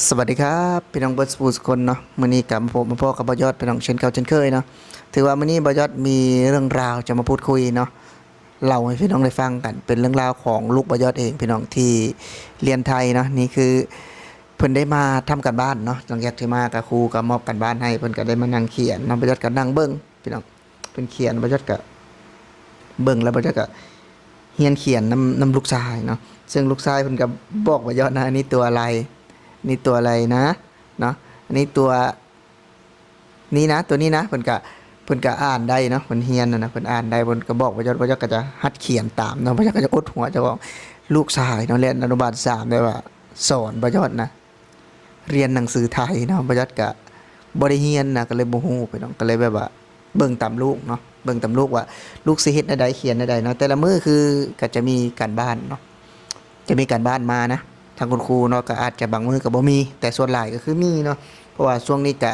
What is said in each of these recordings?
ສະຫວັດດີຄັບ ພີ່ນ້ອງເບິດສູ່ຜູ້ສູ່ຄົນເນາະ. ມື້ນີ້ກໍມາພົບມາພໍ້ກັບບ່າວຍອດ ພີ່ນ້ອງ ເຊັ່ນເກົ່າເຊັ່ນເຄີຍເນາະ. ຖືວ່າມື້ນີ້ບ່າວຍອດມີເລື່ອງລາວຈະມາພູດຄຸຍເນາະ, ເລົ່າໃຫ້ພີ່ນ້ອງໄດ້ຟັງກັນ. ເປັນເລື່ອງລາວຂອງລູກບ່າວຍອດເອງ ພີ່ນ້ອງ ທີ່ຮຽນໄທເນາະ. ນີ້ຄືເພິ່ນໄດ້ມາທຳການບ້ານເນາະ, ຫຼັງຈາກທີ່ມາກໍຄູກໍມອບການບ້ານໃຫ້, ເພິ່ນກໍໄດ້ມານັ່ງຂຽນເນາະ. ບ່າວຍອດກໍນັ່ງເບິ່ງ ພີ່ນ້ອງ, ເພິ່ນຂຽນ ບ່າວຍອດກະເບິ່ງແລ້ວ ບ່າວຍອດກະຮຽນຂຽນນຳ ນຳລູກຊາຍເນາະ. ເຊິ່ງລູກຊາຍເພິ່ນກະບອກບ່າວຍອດນະ, ອັນນີ້ຕົວອະໄລ ນີ້ຕົວອະໄລນະ ເນາະ, ອັນນີ້ຕົວນີ້ນະ ຕົວນີ້ນະ. ເພິ່ນກະ ເພິ່ນກະອ່ານໄດ້ເນາະ, ເພິ່ນຮຽນນະ ເພິ່ນອ່ານໄດ້. ເພິ່ນກະບອກບ່າວຍອດ ບ່າວຍອດກະຈະຫັດຂຽນຕາມເນາະ. ບ່າວຍອດກະຈະອົດຫົວເຈົ້າຂອງ ລູກຊາຍເນາະ ຮຽນອະນຸບານສາມ ແຕ່ວ່າສອນບ່າວຍອດນະ ຮຽນໜັງສືໄທເນາະ. ບ່າວຍອດກະບໍ່ໄດ້ຮຽນນະ ກໍເລີຍບໍ່ຮູ້ ພີ່ນ້ອງ, ກໍເລີຍແບບວ່າເບິ່ງຕາມລູກເນາະ, ເບິ່ງຕາມລູກວ່າລູກຊິເຮັດແນວໃດ ຂຽນແນວໃດເນາະ. ແຕ່ລະມື້ຄືກໍຈະມີການບ້ານເນາະ, ຈະມີການບ້ານມານະ ທາງຄຸນຄູເນາະ. ກໍອາດຈະບາງມື້ກໍບໍ່ມີ ແຕ່ສ່ວນຫຼາຍກໍຄືມີເນາະ, ເພາະວ່າຊ່ວງນີ້ກະ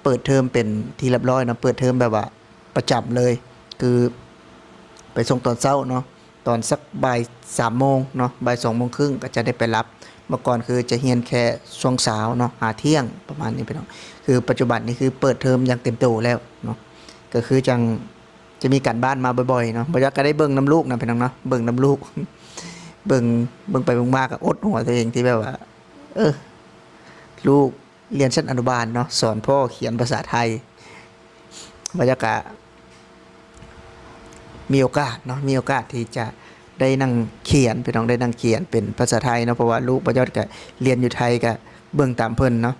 ເປີດເທີມເປັນທີ່ຮຽບຮ້ອຍເນາະ, ເປີດເທີມແບບວ່າປະຈຳເລີຍ ຄືໄປສົ່ງຕອນເຊົ້າເນາະ. ຕອນສັກບ່າຍສາມໂມງເນາະ, ບ່າຍສອງໂມງຄຶ່ງກໍຈະໄດ້ໄປຮັບ. ເມື່ອກ່ອນຄືຈະຮຽນແຄ່ຊ່ວງເຊົ້າເນາະ ຫາທ່ຽງປະມານນີ້ ພີ່ນ້ອງ. ຄືປັດຈຸບັນນີ້ຄືເປີດເທີມຢ່າງເຕັມໂຕແລ້ວເນາະ, ກໍຄືຈັ່ງຈະມີການບ້ານມາບ່ອຍໆເນາະ. ບ່າວຍອດກໍໄດ້ເບິ່ງນຳລູກນະ ພີ່ນ້ອງເນາະ, ເບິ່ງນຳລູກ ເບິ່ງ ເບິ່ງໄປເບິ່ງມາກໍອົດຫົວຕົວເອງທີ່ແບບວ່າ ເອີ ລູກ ຮຽນຊັ້ນອະນຸບານເນາະ ສອນພໍ່ຂຽນພາສາໄທ. ບ່າວຍອດກະມີໂອກາດເນາະ ມີໂອກາດທີ່ຈະໄດ້ນັ່ງຂຽນ ພີ່ນ້ອງ, ໄດ້ນັ່ງຂຽນເປັນພາສາໄທເນາະ. ເພາະວ່າລູກບ່າວຍອດກະຮຽນຢູ່ໄທ ກະເບິ່ງຕາມເພິ່ນເນາະ.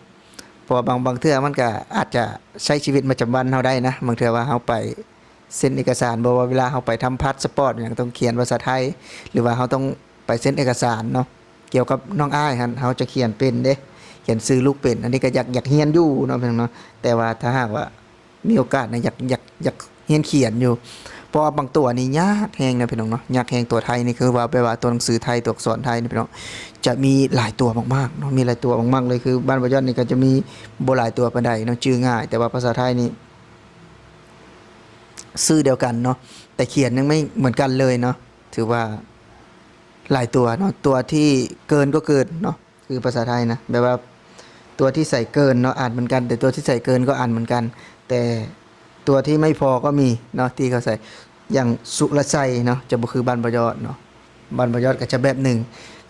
ເພາະວ່າບາງ ບາງເທື່ອມັນກະອາດຈະໃຊ້ຊີວິດປະຈຳວັນເຮົາໄດ້ນະ. ບາງເທື່ອວ່າເຮົາໄປ ເຊັນເອກະສານ ບໍ່ວ່າເວລາເຮົາໄປທຳພາສປອດຫຍັງ ຕ້ອງຂຽນພາສາໄທ ຫຼືວ່າເຮົາຕ້ອງໄປເຊັນເອກະສານເນາະ. ກ່ຽວກັບນ້ອງອ້າຍຫັ້ນ ເຮົາຈະຂຽນເປັນເດ້ ຂຽນຊື່ລູກເປັນ. ອັນນີ້ກໍຢາກ ຢາກຮຽນຢູ່ເນາະ ພີ່ນ້ອງເນາະ, ແຕ່ວ່າຖ້າຫາກວ່າມີໂອກາດນະ ຢາກ ຢາກ ຢາກຮຽນຂຽນຢູ່. ເພາະວ່າບາງຕົວນີ້ຍາກແຮງນະ ພີ່ນ້ອງເນາະ, ຍາກແຮງ. ຕົວໄທນີ້ຄືວ່າ ແປວ່າຕົວໜັງສືໄທ ຕົວອັກສອນໄທນີ້ ພີ່ນ້ອງ ຈະມີຫຼາຍຕົວມາກໆເນາະ, ມີຫຼາຍຕົວມາກໆເລີຍ. ຄືບ້ານບ່າວຍອດນີ້ກໍຈະມີບໍ່ຫຼາຍຕົວປານໃດເນາະ, ຈື່ງ່າຍ. ແຕ່ວ່າພາສາໄທນີ້ ຊື່ດຽວກັນເນາະ ແຕ່ຂຽນຍັງໄມ່ເໝືອນກັນເລີຍເນາະ. ຖືວ່າຫຼາຍຕົວເນາະ, ຕົວທີ່ເກີນກໍເກີນເນາະ ຄືພາສາໄທນະ, ແບບວ່າຕົວທີ່ໃສ່ເກີນເນາະ ອ່ານເໝືອນກັນ, ແຕ່ຕົວທີ່ໃສ່ເກີນກໍອ່ານເໝືອນກັນ, ແຕ່ຕົວທີ່ໄມ່ພໍກໍມີເນາະ ທີ່ເຂົາໃສ່. ຢ່າງສຸລະໄຊເນາະ ຈະບໍ່ຄືບ້ານບ່າວຍອດເນາະ, ບ້ານບ່າວຍອດກໍຈະແບບໜຶ່ງ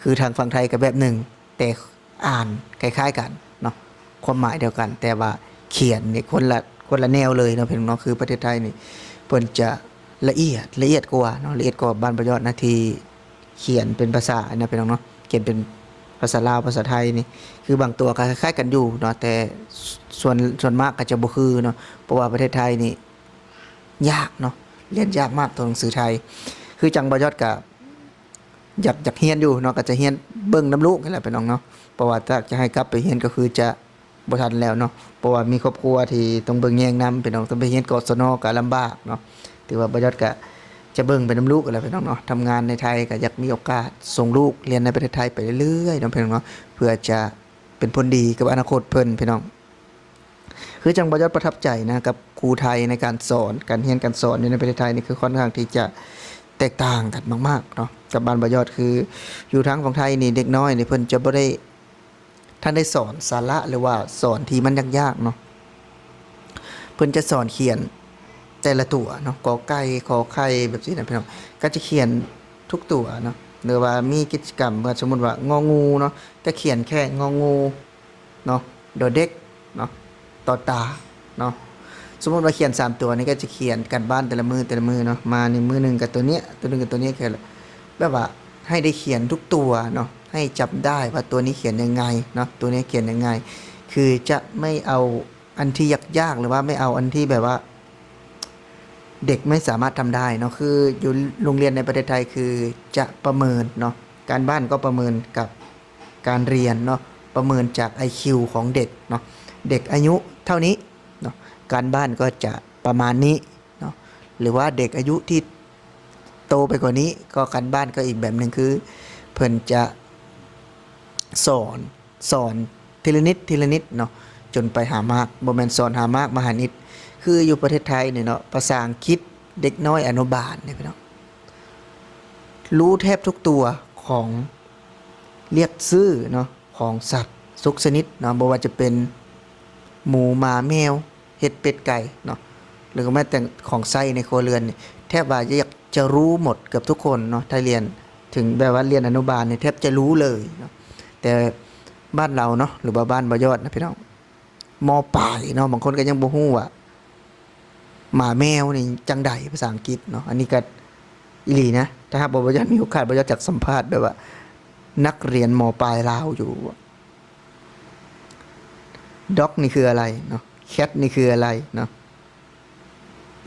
ຄືທາງຝັ່ງໄທກໍແບບໜຶ່ງ ແຕ່ອ່ານຄ້າຍໆກັນເນາະ, ຄວາມໝາຍດຽວກັນ ແຕ່ວ່າຂຽນນີ້ຄົນລະ ຄົນລະແນວເລີຍເນາະ ພີ່ນ້ອງເນາະ. ຄືປະເທດໄທນີ້ເພິ່ນຈະລະອຽດ ລະອຽດກວ່າເນາະ, ລະອຽດກວ່າບ້ານບ່າວຍອດນະ ທີ່ຂຽນເປັນພາສານະ ພີ່ນ້ອງເນາະ, ຂຽນເປັນພາສາລາວ ພາສາໄທນີ້. ຄືບາງຕົວກໍຄ້າຍໆກັນຢູ່ເນາະ ແຕ່ສ່ວນ ສ່ວນມາກກໍຈະບໍ່ຄືເນາະ, ເພາະວ່າປະເທດໄທນີ້ ຍາກເນາະ, ຮຽນຍາກມາກຕົວໜັງສືໄທ. ຄືຈັ່ງບ່າວຍອດກະຢາກ ຢາກຮຽນຢູ່ເນາະ, ກໍຈະຮຽນເບິ່ງນຳລູກນີ້ແຫຼະ ພີ່ນ້ອງເນາະ. ເພາະວ່າຖ້າຈະໃຫ້ກັບໄປຮຽນກໍຄືຈະບໍ່ທັນແລ້ວເນາະ, ເພາະວ່າມີຄອບຄົວທີ່ຕ້ອງເບິ່ງແຍງນຳ ພີ່ນ້ອງ, ຕ້ອງໄປຮຽນ ກສນ ກໍລຳບາກເນາະ. ຖືວ່າບ່າວຍອດກະຈະເບິ່ງໄປນຳລູກຫັ້ນແຫຼະ ພີ່ນ້ອງເນາະ, ທຳງານໃນໄທກໍຢາກມີໂອກາດສົ່ງລູກຮຽນໃນປະເທດໄທໄປເລື້ອຍໆເນາະ ພີ່ນ້ອງເນາະ, ເພື່ອຈະເປັນຜົນດີກັບອະນາຄົດເພິ່ນ ພີ່ນ້ອງ. ຄືຈັ່ງບ່າວຍອດປະທັບໃຈນະ ກັບຄູໄທໃນການສອນ ການຮຽນການສອນຢູ່ໃນປະເທດໄທນີ້ ຄືຄ່ອນຂ້າງທີ່ຈະແຕກຕ່າງກັນມາກໆເນາະ ກັບບ້ານບ່າວຍອດ. ຄືຢູ່ທາງຝັ່ງໄທນີ້ ເດັກນ້ອຍນີ້ເພິ່ນຈະບໍ່ໄດ້ ທັນໄດ້ສອນສາລະ ຫຼືວ່າສອນທີ່ມັນຍາກໆເນາະ, ເພິ່ນຈະສອນຂຽນແຕ່ລະຕົວເນາະ, ກ ໄກ່ ຂ ໄຂ່ ແບບຊີ້ນະ ພີ່ນ້ອງ, ກໍຈະຂຽນທຸກຕົວເນາະ. ຫຼືວ່າມີກິດຈະກຳ ວ່າສົມມຸດວ່າ ງ ງ ເນາະ ກໍຂຽນແຄ່ ງ ງ ເນາະ, ດ ເດັກ ເນາະ, ຕ ຕາ ເນາະ. ສົມມຸດວ່າຂຽນສາມຕົວນີ້ ກໍຈະຂຽນການບ້ານແຕ່ລະມື້ ແຕ່ລະມື້ເນາະ, ມາໃນມື້ໜຶ່ງກໍຕົວເນີ້ຍ ຕົວໜຶ່ງກໍຕົວເນີ້ຍ ແຄ່ແບບວ່າໃຫ້ໄດ້ຂຽນທຸກຕົວເນາະ, ໃຫ້ຈຳໄດ້ວ່າຕົວນີ້ຂຽນຍັງໄງເນາະ, ຕົວນີ້ຂຽນຍັງໄງ. ຄືຈະໄມ່ເອົາອັນທີ່ຍາກໆ ຫຼືວ່າໄມ່ເອົາອັນທີ່ແບບວ່າ ເດັກໄມ່ສາມາດທຳໄດ້ເນາະ. ຄືຢູ່ໂຮງຮຽນໃນປະເທດໄທ ຄືຈະປະເມີນເນາະ, ການບ້ານກໍປະເມີນກັບການຮຽນເນາະ, ປະເມີນຈາກໄອຄິວຂອງເດັກເນາະ, ເດັກອາຍຸເທົ່ານີ້ເນາະ ການບ້ານກໍຈະປະມານນີ້ເນາະ. ຫຼືວ່າເດັກອາຍຸທີ່ໂຕໄປກວ່ານີ້ ກໍການບ້ານກໍອີກແບບໜຶ່ງ ຄືເພິ່ນຈະສອນ ສອນທີລະນິດ ທີລະນິດເນາະ ຈົນໄປຫາມາກ, ບໍ່ແມ່ນສອນຫາມາກມາຫານິດ. ຄືຢູ່ປະເທດໄທນີ້ເນາະ, ພາສາອັງກິດເດັກນ້ອຍອະນຸບານນີ້ ພີ່ນ້ອງ ຮູ້ແທບທຸກຕົວຂອງລຽກຊື່ເນາະ ຂອງສັດ ທຸກຊະນິດເນາະ ບໍ່ວ່າຈະເປັນໝູ ໝາ ແມວ ເຫັດ ເປັດ ໄກ່ເນາະ ຫຼືກໍແມ້ແຕ່ຂອງໃຊ້ໃນຄົວເຮືອນນີ້ ແທບວ່າຢາກຈະຮູ້ໝົດເກືອບທຸກຄົນເນາະ ຖ້າຮຽນເຖິງແບບວ່າຮຽນອະນຸບານນີ້ແທບຈະຮູ້ເລີຍເນາະ. ແຕ່ບ້ານເຮົາເນາະ ຫຼືວ່າບ້ານບໍ່ຍອດນະພີ່ນ້ອງ ມໍປາຍເນາະ ບາງຄົນກໍຍັງບໍ່ຮູ້ວ່າ ໝາແມວນີ້ຈັ່ງໃດພາສາອັງກິດເນາະ. ອັນນີ້ກໍອີ່ຫຼີນະ ຖ້າຫາກວ່າບໍ່ຢາກມີໂອກາດ ບໍ່ຢາກຈະສຳພາດແບບວ່ານັກຮຽນ ມ.ປາຍ ລາວຢູ່ Dog ນີ້ຄືອະໄລເນາະ Cat ນີ້ຄືອະໄລເນາະ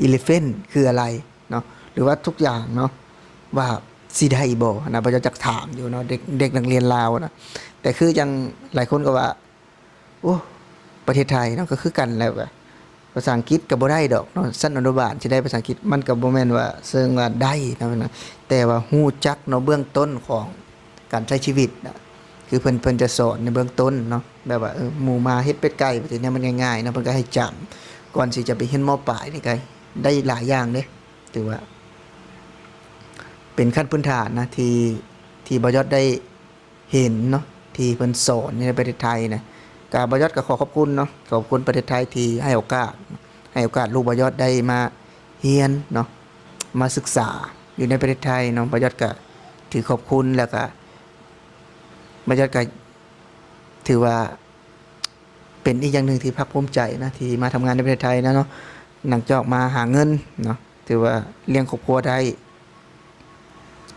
Elephant ຄືອະໄລເນາະ ຫຼືວ່າທຸກຢ່າງເນາະ ວ່າຊິໄດ້ບໍ່ນະ ບໍ່ຢາກຈະຖາມຢູ່ເນາະ ເດັກ ເດັກນັກຮຽນລາວນະ. ແຕ່ຄືຈັ່ງຫຼາຍຄົນກໍວ່າ ໂອ້ ປະເທດໄທເນາະ ກໍຄືກັນແຫຼະ ວ່າພາສາອັງກິດກໍບໍ່ໄດ້ດອກເນາະ ຊັ້ນອະນຸບານຊິໄດ້ພາສາອັງກິດ ມັນກໍບໍ່ແມ່ນວ່າເຊີງວ່າໄດ້ນະ ແຕ່ວ່າຮູ້ຈັກເນາະ ເບື້ອງຕົ້ນຂອງການໃຊ້ຊີວິດນະ ຄືເພິ່ນ ເພິ່ນຈະສອນໃນເບື້ອງຕົ້ນເນາະ ແບບວ່າ ເອີ ໝູ ໝາ ເຫັດ ເປັດ ໄກ່ ປະເພດນີ້ມັນງ່າຍໆເນາະ ເພິ່ນກໍໃຫ້ຈຳ ກ່ອນຊິຈະໄປຮຽນ ມ.ປາຍ ນີ້ກໍໄດ້ຫຼາຍຢ່າງເດ້ ຖືວ່າເປັນຂັ້ນພື້ນຖານນະ ທີ່ ທີ່ບໍ່ຍອດໄດ້ ເຫັນເນາະ ທີ່ເພິ່ນສອນຢູ່ໃນປະເທດໄທນະ ກະ ບໍ່ຍອດກໍຂໍຂອບຄຸນເນາະ ຂອບຄຸນປະເທດໄທທີ່ໃຫ້ໂອກາດ ໃຫ້ໂອກາດລູກບໍ່ຍອດໄດ້ມາຮຽນເນາະ ມາສຶກສາຢູ່ໃນປະເທດໄທເນາະ. ບໍ່ຍອດກໍຖືຂອບຄຸນ ແລ້ວກໍບໍ່ຍອດກໍຖືວ່າ ເປັນອີກຢ່າງໜຶ່ງທີ່ພາກພູມໃຈນະ ທີ່ມາທຳງານໃນປະເທດໄທນະເນາະ ຫຼັງຈາກມາຫາເງິນເນາະ ຖືວ່າລ້ຽງຄອບຄົວໄດ້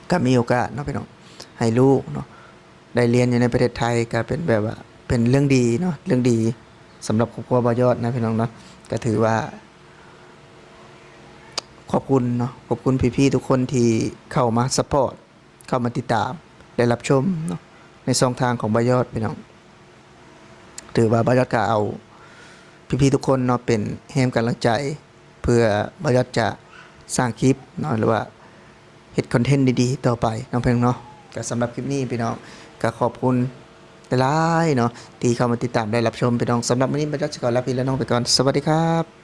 ກໍມີໂອກາດເນາະພີ່ນ້ອງ ໃຫ້ລູກເນາະ ໄດ້ຮຽນຢູ່ໃນປະເທດໄທ ກໍເປັນແບບວ່າເປັນເລື່ອງດີເນາະ ເລື່ອງດີສຳລັບຄອບຄົວບໍ່ຍອດນະພີ່ນ້ອງເນາະ. ກໍຖືວ່າຂອບຄຸນເນາະ ຂອບຄຸນພີ່ໆທຸກຄົນທີ່ເຂົ້າມາຊັບພອດ ເຂົ້າມາຕິດຕາມ ແລະ ຮັບຊົມເນາະ ໃນຊ່ອງທາງຂອງບ່າວຍອດພີ່ນ້ອງ. ຖືວ່າບ່າວຍອດກໍເອົາພີ່ໆທຸກຄົນເນາະ ເປັນແຮງກຳລັງໃຈ ເພື່ອບ່າວຍອດຈະສ້າງຄລິບເນາະ ຫຼືວ່າເຮັດຄອນເທັນດີໆຕໍ່ໄປເນາະພີ່ນ້ອງເນາະ. ກໍສຳລັບຄລິບນີ້ພີ່ນ້ອງ ກໍຂອບຄຸນຫຼາຍໆເນາະ ທີ່ເຂົ້າມາຕິດຕາມ ແລະ ຮັບຊົມພີ່ນ້ອງ. ສຳລັບມື້ນີ້ບ່າວຍອດຊິຂໍລາພີ່ລານ້ອງໄປກ່ອນ. ສະຫວັດດີຄັບ.